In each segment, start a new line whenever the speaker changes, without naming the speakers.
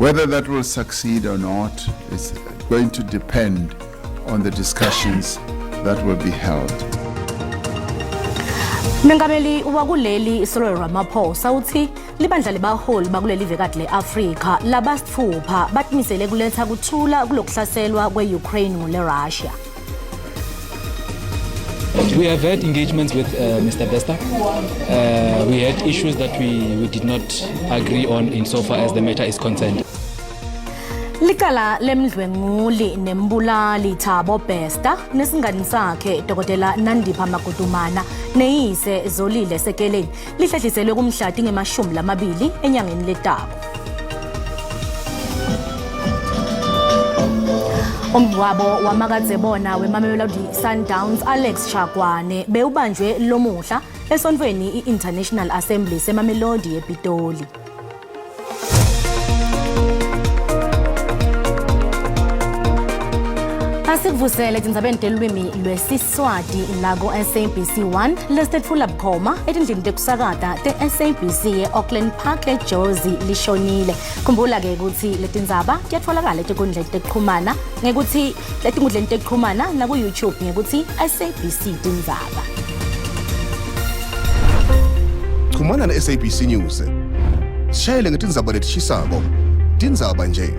Whether that will succeed or not is going to depend on the discussions that will be held.
Mengameli wakuleli Cyril Ramaphosa uthi libandla lebaholi bakuleli vekati le-Afrika labasitfupha batimisele kuletha kuthula kulokuhlaselwa kwe-Ukraine ngule-Russia.
We have had engagements with uh, Mr. Bester. Uh, we had issues that we, we did not agree on insofar as the matter is concerned.
Licala lemdlwenguli nembulali Thabo Bester nesingani sakhe Dr. Nandipha Magudumana neyise Zolile Sekeleni lihlehliselwe kumhlati ngemashumi lamabili enyangeni letako. Umngcwabo wamakadzebona weMamelodi Sundowns Alex Chakwane bewubanjwe lomuhla esontfweni i-International Assembly seMamelodi ePitoli. Asikuvusele etindzabeni telulwimi lwesiswati la ku-SABC 1 lesitetfula bukhoma etindlini tekusakata te-SABC e-Auckland Park eJozi lishonile. Khumbula-ke ukuthi letindzaba tiyatfolakala etinkundleni tekuxhumana ngekuthi letinkundleni tekuxhumana naku-YouTube ngekuthi SABC Tindzaba.
Chumana ne-SABC News. Sishayele ngetindzaba letishisako. Tindzaba nje.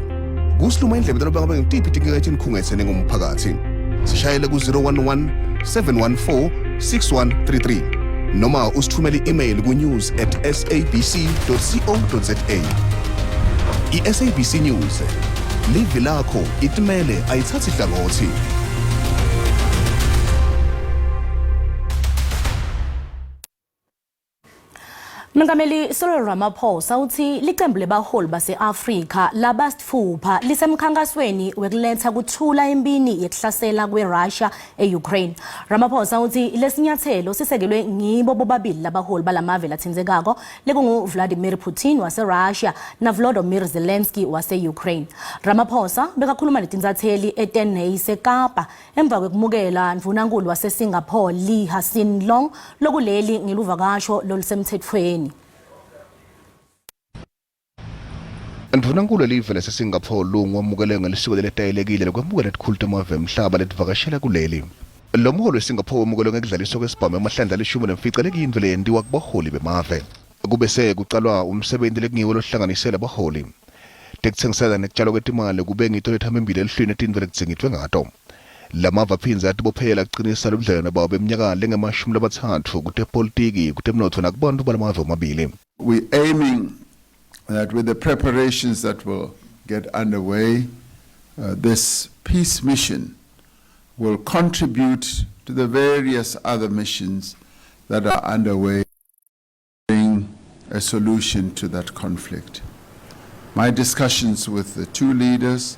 Kusiluma indlebe naloba ngabe ngitiphi tinkinga etinikhungetse ningumphakathi. Sishayele ku-011 714 6133 noma usithumele i-email ku-news at sabc.co.za. I-SABC News. Livi lakho itimele ayithathi hlangothi.
Mengameli Cyril Ramaphosa uthi licembu lebaholi base-Afrika labasitfupha lisemkhankasweni wekuletha kuthula empini yekuhlasela kwe-Russia e-Ukraine. Ramaphosa uthi lesinyathelo sisekelwe ngibo bobabili labaholi balamave latsintsekako lekungu-Vladimir Putin wase-Russia na-Volodymyr Zelensky wase-Ukraine. Ramaphosa bekakhuluma netinsatheli eTenneise eKapa emva kwekumukela ndvunankulu waseSingapore Lee Hsien Loong lokuleli ngeluvakasho lolusemtsetfweni.
Ndvunankulu welive laseSingapore Loong wamukele ngelisiko leletayelekile lekwemukela tikhulu temave emhlaba letivakashela kuleli. Lo mholi weSingapore wemukelwe ngekudlaliswa kwesibhamu emahlandla alishumi nemfica lekuyintfo leyentiwa kubaholi bemave. Kube sekucalwa umsebenti lekungiwo lohlanganise labaholi. Tekutsengisela nekutshalwa kwetimali kube ngito letihamba embili eluhlwini letintfo lekudzingidvwe ngato. Lamave aphindze atibophela kucinisa lobudlelwane bawo beminyaka lengemashumi lamatsatfu kutepolitiki, kutemnotfo nakubantfu balamave omabili.
We're aiming that with the preparations that will get underway, uh, this peace mission will contribute to the various other missions that are underway bring a solution to that conflict. My discussions with the two leaders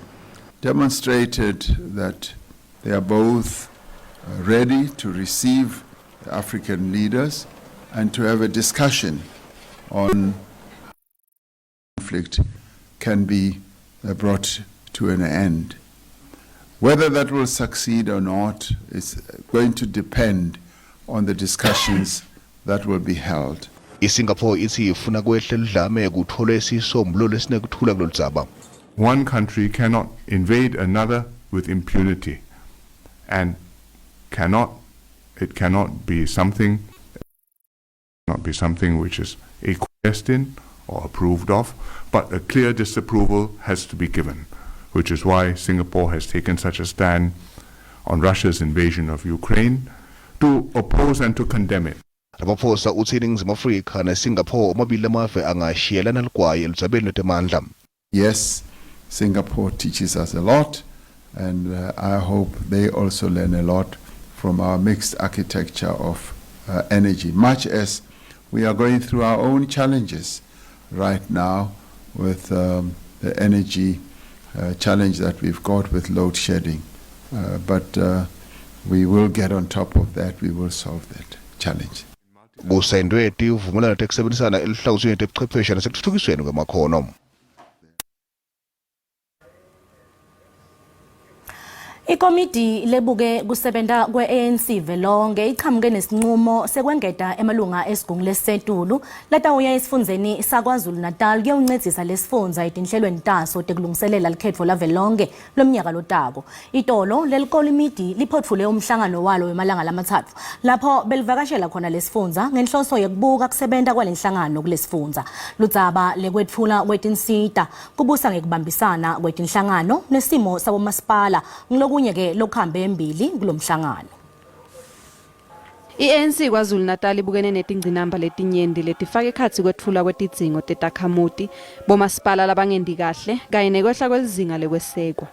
demonstrated that they are both uh, ready to receive the African leaders and to have a discussion on conflict can be uh, brought to an end. Whether that will succeed or not is going to depend on the discussions that will be held.
ISingapore ithi ifuna kwehle ludlame kutholwe isisombululo lesinekuthula kuloludzaba.
One country cannot invade another with impunity and cannot it cannot be something not be something which is a question or approved of, but a clear disapproval has to be given, which is why Singapore has taken such a stand on Russia's invasion of Ukraine to oppose and to condemn it.
Ramaphosa utsi iNingizimu Afrika neSingapore omabili lamave angashiyelana ligwayi eludzabeni lwetemandla.
Yes, Singapore teaches us a lot, and uh, I hope they also learn a lot from our mixed architecture of uh, energy, much as we are going through our own challenges right now with um, the energy uh, challenge that we've got with load shedding. Uh, but uh, we will get on top of that, we will solve that challenge.
Kusayindwe tivumelwano tekusebenzisana eluhlangotsheni tebuchwepheshe nasekutfutfukisweni kwemakhono.
Ikomidi lebuke kusebenta kwe-ANC velonke iqhamuke nesinqumo sekwengeta emalunga esigungu lesisetulu latawuya esifundzeni saKwaZulu-Natal kuyewuncedzisa lesifundza etinhlelweni taso tekulungiselela likhetfo lavelonke lomnyaka lotako. Itolo leli komidi liphotfule umhlangano walo wemalanga lamatsatfu lapho belivakashela khona lesifundza ngenhloso yekubuka kusebenta kwalenhlangano kulesifundza. Ludzaba lekwetfula kwetinsita kubusa ngekubambisana kwetinhlangano nesimo sabomasipala ngilokunye-ke lokuhambe embili kulomhlangano.
I-ANC KwaZulu-Natal ibukene netingcinamba letinyenti letifaka ekhatsi kwetfulwa kwetidzingo tetakhamuti, bomasipala labangendi kahle kanye nekwehla kwelizinga lekwesekwa.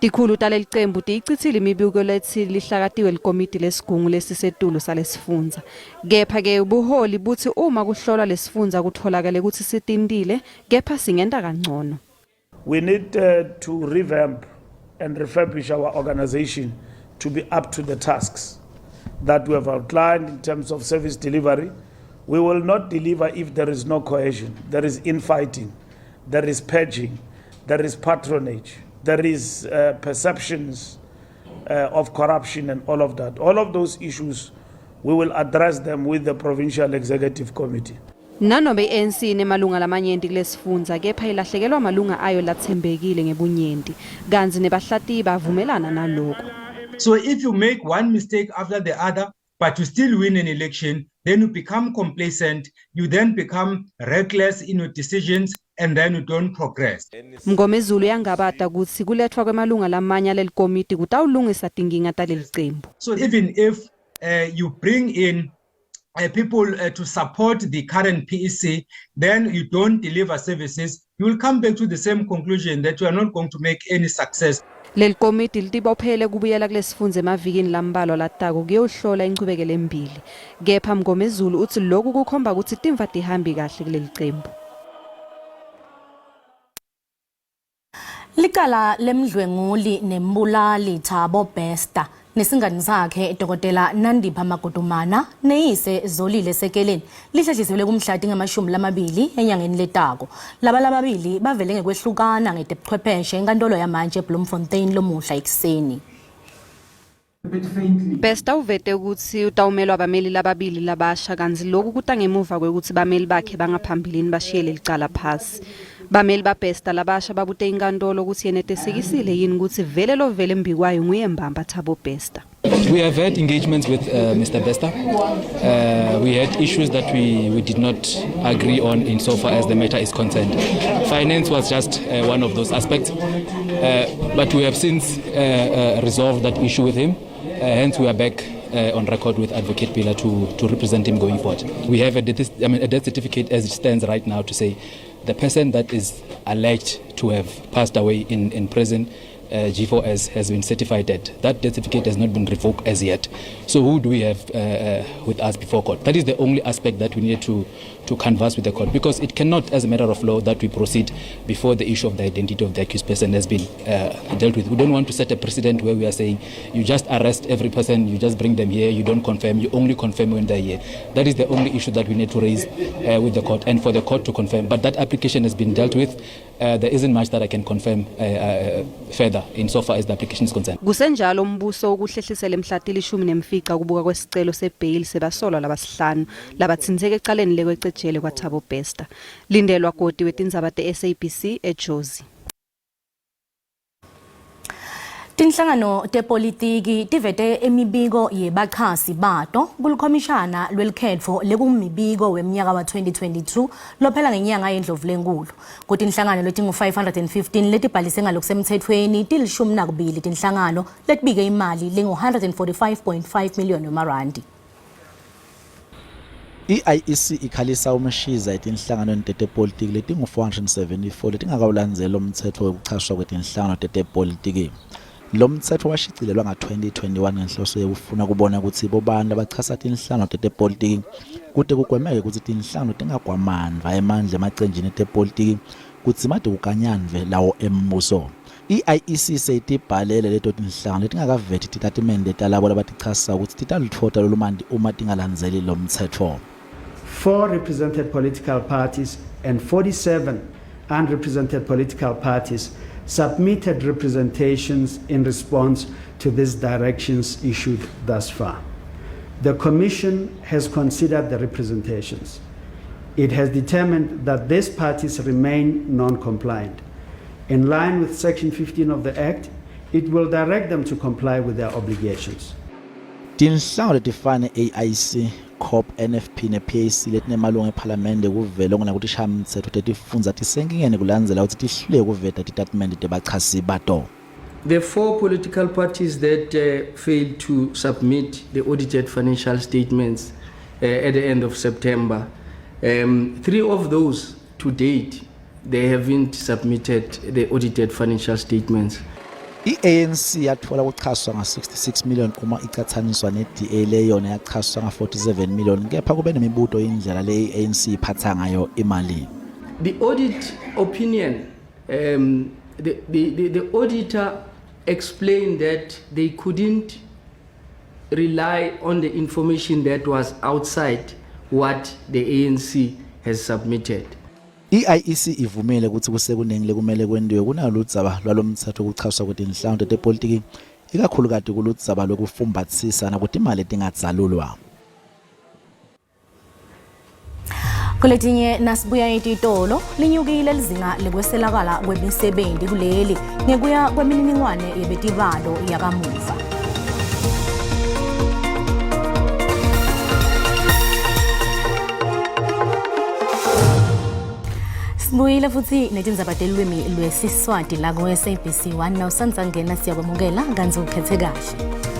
Tikhulu talelicembu tiyicitsile imibiko letsi lihlakatiwe likomidi lesigungu lesisetulu salesifundza. Kepha-ke buholi butsi uma kuhlolwa lesifundza kutfolakale kutsi sitintile kepha singenta kancono.
We need to revamp and refurbish our organization to be up to the tasks that we have outlined in terms of service delivery. We will not deliver if there is no cohesion, there is infighting, there is purging, there is patronage, there is perceptions of corruption and all of that. All of those issues, we will address them with the Provincial Executive Committee.
Nanobe i-ANC inemalunga lamanyenti kulesifundza kepha ilahlekelwa malunga ayo latsembekile ngebunyenti kantsi nebahlatiyi bavumelana naloku.
So if you make one mistake after the other, but you still win an election, then you become complacent, you then become reckless in your decisions, and then you don't progress.
Mngomezulu uyangabata kutsi kuletfwa kwemalunga lamanye alelikomidi kutawulungisa tinkinga talelicembu.
So even if you bring in people to support the current PEC, then you don't deliver services, you will come back to the same conclusion that you are not going to make any success.
Leli komidi litibophele kubuyela kulesifundza emavikini lambalwa latako kuyewuhlola inchubekela embili. Kepha Mngomezulu utsi loku kukhomba kutsi tintfo atihambi kahle kuleli cembu.
Licala lemdlwenguli nembulali Thabo Bester nesingani sakhe Dr Nandipha Magudumana neyise Zolile Sekeleni lihlehliselwe kumhla tingamashumi lamabili enyangeni letako. Laba lababili bavele ngekwehlukana ngetebuchwepheshe enkantolo yamanje eBloemfontein lomuhla ekuseni.
Bester uvete kutsi utawumelwa bameli lababili labasha kantsi loku kuta ngemuva kwekutsi bameli bakhe bangaphambilini bashiye lelicala phasi. Bameli baBester labasha babute inkantolo kutsi yenetesekisile yini kutsi vele lovele embikwayo nguye mbamba Thabo Bester.
We have had engagements with Mr. Bester. We had issues that we did not agree on insofar as the matter is concerned. Finance was just one of those aspects. But we have since resolved that issue with him. Hence, we are back on record with Advocate Pila to represent him going forward. We have I mean, a death certificate as it stands right now to say the person that is alleged to have passed away in prison, G4S, has been certified dead. That death certificate has not been revoked as yet. So who do we have with us before court? That is the only aspect that we need to canvass with the court, because it cannot, as a matter of law, that we proceed before the issue of the identity of the accused person has been dealt with. We don't want to set a precedent where we are saying you just arrest every person, you just bring them here, you don't confirm, you only confirm when they're here. That is the only issue that we need to raise with the court and for the court to confirm. But that application has been dealt with. There isn't much that I can confirm further insofar as the application is concerned.
Kusenjalo umbuso ukuhlehlisele mhla tilishumi nemfica kubuka kwesicelo sebail sebasolwa labasihlanu labatsintseke ecaleni lekwecejele kwaThabo Bester. Lindelwa Godi wetindzaba te-SABC eJozi.
Tinhlangano tepolitiki tivete imibiko yebachasi bato kulikhomishana lwelikhetfo lekumibiko wemnyaka wa-2022 lophela ngenyanga yeNdlovulenkulu. Kutinhlangano letingu-515 letibhalise ngalokusemthethweni tilishumi nakubili tinhlangano letibike imali lengu-145.5 million wemarandi.
I-IEC ikhalisa umshiza etinhlanganweni tetepolitiki letingu-474 letingakawulandzeli umtsetfo wekuchashwa kwetinhlangano tetepolitiki. Lo mtsetfo washicilelwa nga-2021 ngenhloso yekufuna kubona kutsi bobani labachasa tinhlangano tetepolitiki kute kugwemeke kutsi tinhlangano tingagwamandva emandla emacenjini etepolitiki kudzimate kukanyandve lawo embuso. I-IEC seyitibhalele leto tinhlangano letingakaveti titatimende talabo labatichasa kutsi titalutfota lolumanti uma tingalandzeli lo mtsetfo.
4 represented political parties and 47 unrepresented political parties. submitted representations in response to these directions issued thus far. The Commission has considered the representations. It has determined that these parties remain non compliant. In line with Section 15 of the Act, it will direct them to comply with their obligations.
Tinhlango letifana ne-AIC, COP, NFP ne-PAC letinemalungu ephalamende kuvelonkhe nakutishayamitsetfo tetifundza tisenkingeni kulandzela kutsi tihluleke kuveta titatimende tebachasi bato.
The four political parties that uh, failed to submit the audited financial statements uh, at the end of September, um, three of those to date, they haven't submitted the audited financial statements.
I-ANC yatfola kuchaswa nga-66 million uma icatsaniswa ne-DA leyona yachaswa nga-47 million kepha kube nemibuto indlela le-ANC iphatsa ngayo imali.
The audit opinion, um, the, the, the, the auditor explained that they couldn't rely on the information that was outside what the ANC has submitted.
I-IEC ivumile kutsi kusekuningi lekumele kwentiwe kunaloludzaba lwalomtsetfo wekuchaswa kwetinhlango tetepolitiki ikakhulukati kuludzaba lwekufumbatsisa nakutimali letingadzalulwa.
Kuletinye nasibuya etitolo linyukile lizinga lekweselakala kwemisebenti kuleli ngekuya kwemininingwane yebetibalo yakamuva. Sibuyile futhi netindzaba telulwimi lwesiSwati la ku-SABC 1 nawusandza ngena siyakwamukela kantsi ukhethe kahle.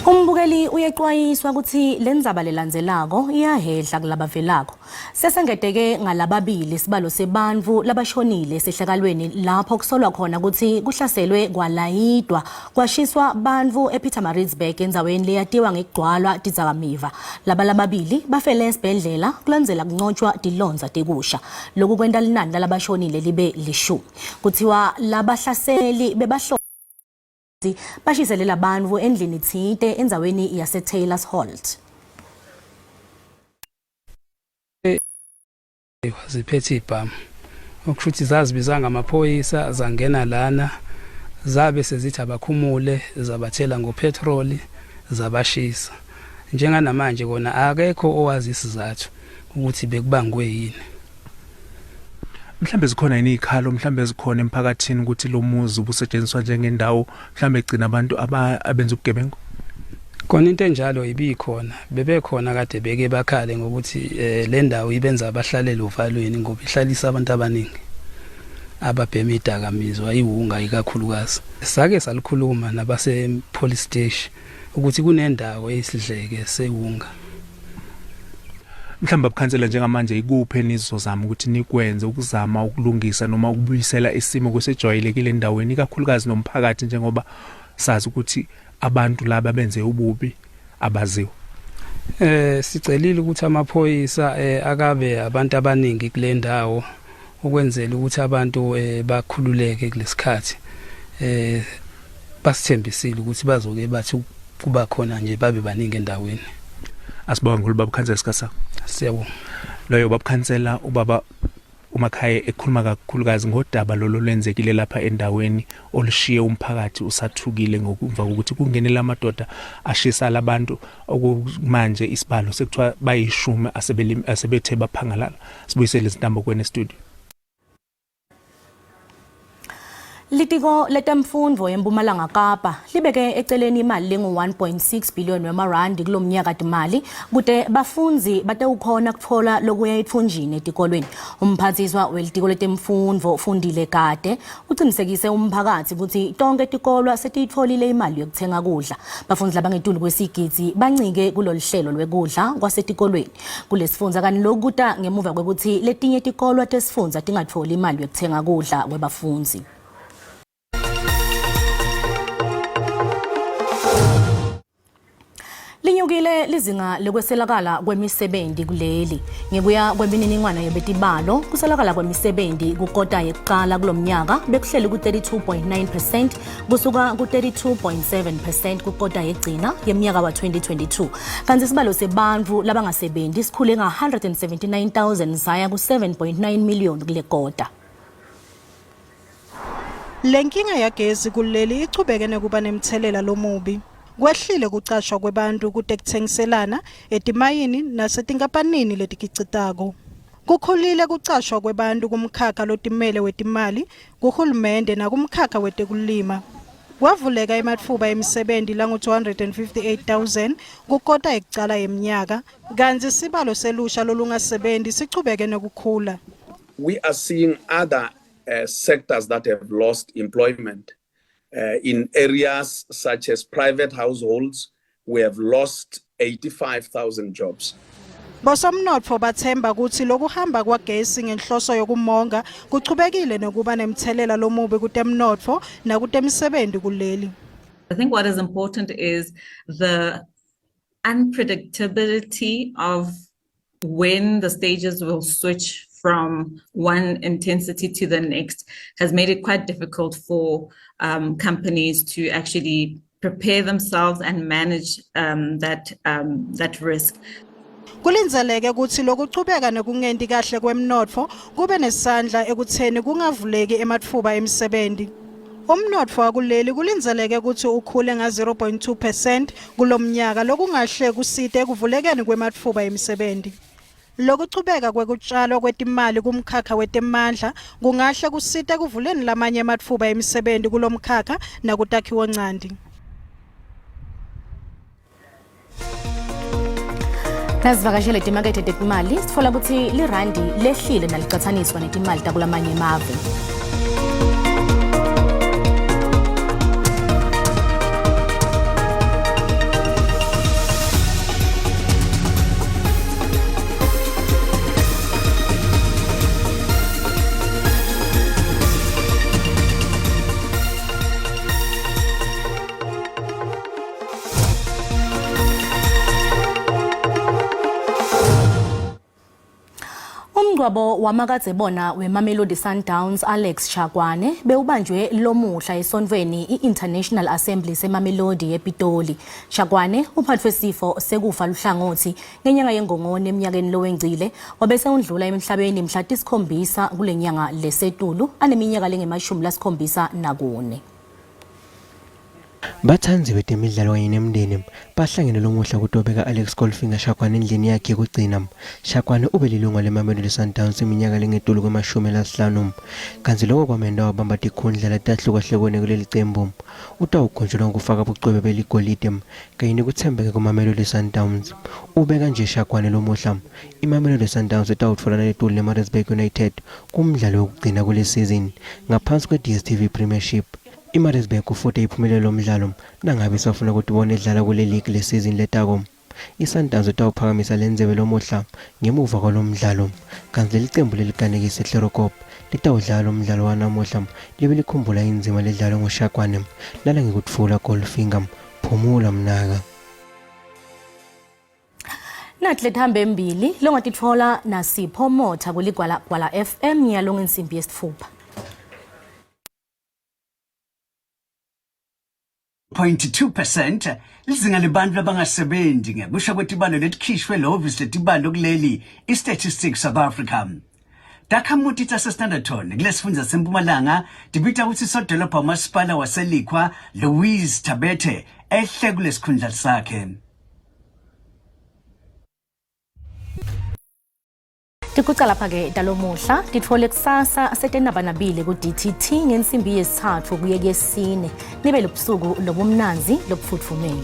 Umbukeli uyexwayiswa ukuthi le ndzaba lelandzelako iyahhedla kulabavelako. Sesengeteke ngalababili isibalo sebantfu labashonile esehlakalweni lapho kusolwa khona ukuthi kuhlaselwe kwalayidwa kwashiswa bantfu ePietermaritzburg endzaweni leyatiwa ngekugcwalwa tidzakamiva. Laba lababili bafele esibhedlela kulandzela kuncotshwa tilondza tekusha. Lokhu kwenta linani lalabashonile libe lishumi. Kuthiwa labahlaseli bebahlo bashiselela bantfu endlini tsite endzaweni yase-Taylors Holt.
Ziphethe ibhamu okusho ukuthi zazibiza ngamaphoyisa zangena lana zabe sezithi abakhumule zabathela ngopetroli zabashisa njenganamanje kona akekho owazi isizathu ukuthi bekubangwe yini
Mhlambe zikhona yini izikhalo mhlambe zikhona emphakathini ukuthi lo muzi ubusetshenziswa njengendawo mhlambe egcina abantu abenza ubugebengu?
Kona into enjalo ibikhona bebekhona kade beke bakhale ngokuthi eh, le ndawo ibenza abahlalele uvalweni ngoba ihlalisa abantu abaningi ababhema idakamizwa iwunga ikakhulukazi. Sake salikhuluma nabase police station ukuthi kunendawo eyisidleke sewunga.
Mhlawumbe abukhansela njengamanje ikuphi enizozama ukuthi nikwenze ukuzama ukulungisa noma ukubuyisela isimo kwesejwayelekile endaweni ikakhulukazi nomphakathi njengoba sazi ukuthi abantu laba benze ububi abaziwa.
Eh sicelile ukuthi amaphoyisa eh akabe abantu abaningi kule ndawo ukwenzela ukuthi abantu eh bakhululeke kulesikhathi. Eh basithembisile ukuthi bazoke bathi kuba khona nje babe baningi endaweni.
Asibonge kakhulu baba Khansela Sikasa.
Siyabonga.
Loyo baba Khansela ubaba uMakhaye ekhuluma kakhulukazi ngodaba lolo lwenzekile lapha endaweni olushiye umphakathi usathukile ngokumva kokuthi kungenele amadoda ashisa labantu okumanje isibalo sekuthiwa bayishumi asebethe baphangalala sibuyisele izintambo kwene studio
Litiko letemfundvo eMpumalanga Kapa libeke eceleni imali lengu-1.6 billion wemarandi kulomnyaka timali kute bafundzi batewukhona kutfola lokuya etfunjini etikolweni. Umphathiswa welitiko letemfundvo Fundile Gade ucinisekise umphakatsi kutsi tonkhe tikolwa setiyitfolile imali yekutsenga kudla. Bafundzi labangetulu kwesigidzi bancike kuloluhlelo lwekudla kwasetikolweni. Kulesifundza kanti loku kuta ngemuva kwekutsi letinye tikolwa tesifundza tingatfoli imali yekutsenga kudla kwebafundzi. Linyukile lizinga lekweselakala kwemisebenzi kuleli. Ngekuya kwemininingwane yebetibalo, kuselakala kwemisebenzi kukota yekuqala kulomnyaka bekuhleli ku-32.9 percent kusuka ku-32.7 percent kukota yekugcina yemnyaka wa-2022. Kanti isibalo sebantfu labangasebenzi sikhule nga-179,000 saya ku-7.9 million kule kota.
Le nkinga yagesi kuleli ichubeke nekuba nemthelela lomubi. Kwehlile kucashwa kwebantu kutekuthengiselana etimayini nasetinkampanini letikicitako. Kukhulile kucashwa kwebantu kumkhakha lotimele wetimali, kuhulumende nakumkhakha wetekulima. Kwavuleka ematfuba emisebenti langu-258 000 kukota yekucala yemnyaka, kantsi sibalo selusha lolungasebenti sichubeke nekukhula.
We are seeing other sectors that have lost employment. In areas such as private households, we have lost 85,000 jobs.
Bosomnotfo bathemba kutsi lokuhamba kwagesi ngenhloso yokumonga kuchubekile nokuba nemthelela lomubi kutemnotfo nakutemisebenti kuleli.
I think what is important is the unpredictability of when the stages will switch from one intensity to the next has made it quite difficult for companies to actually prepare themselves and manage that risk.
Kulindzeleke kutsi lokuchubeka nekungenti kahle kwemnotfo kube nesandla ekutseni kungavuleki ematfuba emisebenti. Umnotfo wakuleli kulindzeleke kutsi ukhule nga-0.2 percent kulomnyaka, lokungahle kusite ekuvulekeni kwematfuba emisebenti. Lokuchubeka kwekutshalwa kwetimali kumkhakha wetemandla kungahle kusite ekuvuleni lamanye ematfuba emisebenti kulomkhakha nakutakhiwonchanti.
Nasivakashele timakethe tetimali sitfola kutsi lirandi lehlile nalicatsaniswa netimali takulamanye emave. Umngcwabo wamakadzebona weMamelodi Sundowns Alex Chakwane bewubanjwe lomuhla esontfweni i-International Assembly seMamelodi ePitoli. Chakwane uphathwe sifo sekufa luhlangothi ngenyanga yeNgongoni eminyakeni lowengcile, wabese undlula emhlabeni mhla 7 kulenyanga lesetulu aneminyaka lengemashumi 74.
Batsandzi betemidlalo kanye nemndeni bahlangene lomuhla kutobeka Alex Goldfinger Shakwane endlini yakhe yekugcina. Shakwane ube lilunga leMamelodi Sundowns iminyaka lengetulu kwemashumi lasihlanu. Kantsi loko kwamenta wabamba tikhundla letahlukahlukene kuleli cembu. Utawukhunjulwa ngekufaka bucwebe beligolide kanye nekutsembeka kuMamelodi Sundowns. Ubeka nje Shakwane lomuhla, iMamelodi Sundowns itawutfolana litulu neMaritzburg United kumdlalo wekugcina kule season ngaphansi kwe-DStv Premiership. IMaritzburg kufute iphumelele lo mdlalo nangabe isafuna kutibona idlala kule league le season letako. ISundowns itawuphakamisa lendzebe lomuhla ngemuva kwalo mdlalo. Kantsi leli cembu leliganekise Chloorkop litawudlala lo mdlalo wanamuhla libe likhumbula indzima ledlalwe nguShakwane. Lala ngekutfula Goldfinger. Phumula mnaka.
Nathi letihambe embili longatitfola naSipho Motha kuligwala Gwala FM nyalo ngensimbi yesitfupha.
0.2 percent lizinga lebantfu labangasebenzi ngekusho kwetibalo letikhishwe lihhovisi letibalo kuleli i-Statistics South Africa. Takhamuti taseStanderton kulesifundza seMpumalanga tibita kutsi sodolobha umasipala waseLikhwa Louise Thabethe ehle kulesikhundla sakhe.
Tiguca lapha-ke talomuhla titfole kusasa setenabanabile ku-DTT ngensimbi yesithathu kuye kuyesine. Nibe lobusuku lobumnandzi lobufutfumele.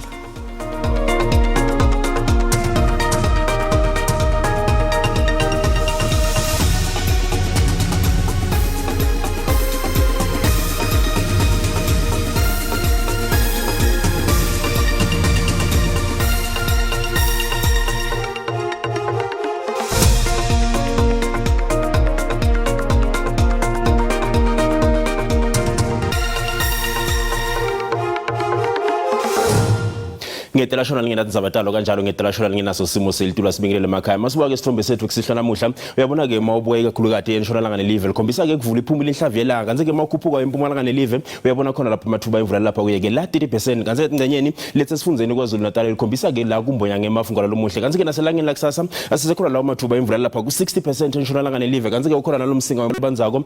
Ngete lashona lingenatindzaba talo kanjalo, ngete lashona lingenaso simo selitulu. Asibingelele emakhaya. Masibuka-ke isithombe sethu kusihlwa namuhla, uyabona-ke uma ubuka ikakhulukati entshonalanga nelive likhombisa-ke kuvula iphumile inhlavu yelanga, kantsi-ke uma ukhuphuka empumalanga nelive uyabona khona lapho amathuba emvula lapha kuye-ke la 30%, kantsi etingcenyeni letsi esifundzeni KwaZulu Natal likhombisa-ke la kumbonya ngemafu ngwalalomuhle, kantsi-ke naselangeni lakusasa asisekhona lawo mathuba emvula lapha ku-60% entshonalanga nelive, kantsi-ke ukhona nalomsinga bandzako.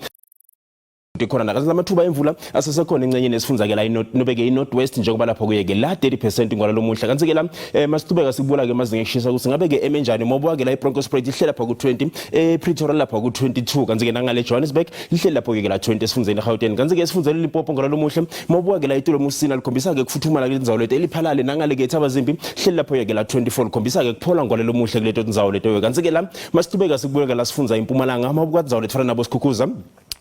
Ikhona nakazi amathuba emvula asesekhona ingcenye nesifundza ke la nobe ke i-North West njengoba lapho kuye ke la 30% ngwala lomuhla kanti ke la eh, masitubeka sikubula ke amazinga ekushisa ukuthi ngabe ke emenjani mobuka ke la i-Bronkhorstspruit ihleli lapha ku-20 ePretoria lapha ku-22 kanti ke nangale Johannesburg lihleli lapho ke la 20 esifundzeni eGauteng kanti ke esifundzeni Limpopo ngwala lomuhle mobuka ke la itulo Musina likhombisa ke kufuthumala kule ndzawo leto eliphalale nangale ke eThabazimbi hleli lapho ke la 24 likhombisa ke kuphola ngwala lomuhle kuleto ndzawo leto kanti ke la masitubeka sikubula ke la sifundza impumalanga mabuka ndzawo letfana nabo sikhukhuza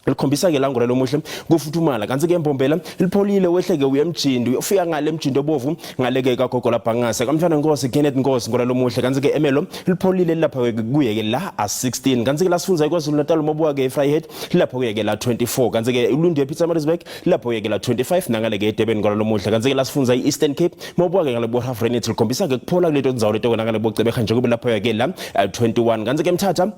likhombisa ke langolelo omuhle kufuthumala kanti ke mbombela lipholile wehleke uye emjindi uyofika ngale emjindi obovu ngale ke kagogo labhangase kamntwana nkosi Kenneth Nkosi ngolelo omuhle kanti ke emelo lipholile lapha ke kuye ke la a16 kanti ke lasifunza iKwaZulu Natal umobuka ke eVryheid lapho kuye ke la 24 kanti ke ulundi ePietermaritzburg lapho kuye ke la 25 nangale ke eDurban ngolelo omuhle kanti ke lasifunza iEastern Cape mobuka ke ngale bo Graaff-Reinet likhombisa ke kuphola kuleto ndzawo leto nangale bocebekha njengoba lapho ke la 21 kanti ke mthatha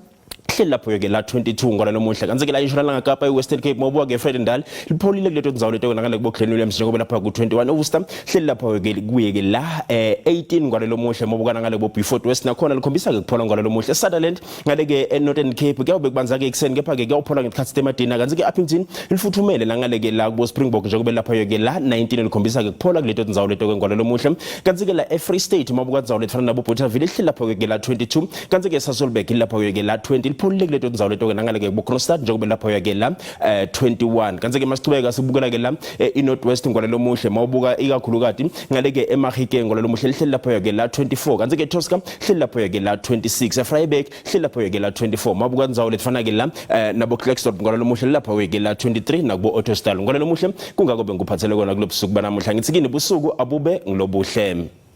hleli lapho ke la 22 ngolwa lomuhla kanti ke la intshonalanga Kapa eWestern Cape mobuka ke Vredendal lipholile kuleto ndzawo leto nangale kubo Glen Williams njengoba lapha ku 21 Worcester hleli lapho ke kuye ke la 18 ngolwa lomuhla mobuka nangale kubo Beaufort West nakhona likhombisa ke kuphola ngolwa lomuhla Sutherland ngale ke eNorthern Cape kuyawube kubanza ke ekuseni kepha ke kuyawuphola ngesikhathi temadina kanti ke Upington lifuthumele nangale ke la kubo Springbok njengoba lapha ke la 19 likhombisa ke kuphola kuleto ndzawo leto ke ngolwa lomuhla kanti ke la eFree State mobuka ndzawo letfana nabo Bothaville lihleli lapho ke la 22 kanti ke Sasolburg lapho ke la 20 lipholile kuleto ndzawo leto ke nangale ke kuKroonstad njengoba lapho ke la 21 kanti ke masichubeka sibukela ke la iNorth West ngolelo muhle mawubuka ikakhulukati ngale ke eMahikeng ngolelo muhle lihleli lapho ke la 24 kanti ke Tosca hleli lapho ke la 26 eVryburg hleli lapho ke la 24 mawubuka ndzawo letifana ke la nabo Klerksdorp ngolelo muhle lapho ke la 23 nakubo Ottosdal ngolelo muhle kungako bengikuphathele kona kulobusuku banamuhla ngithi kini busuku abube ngilobuhle.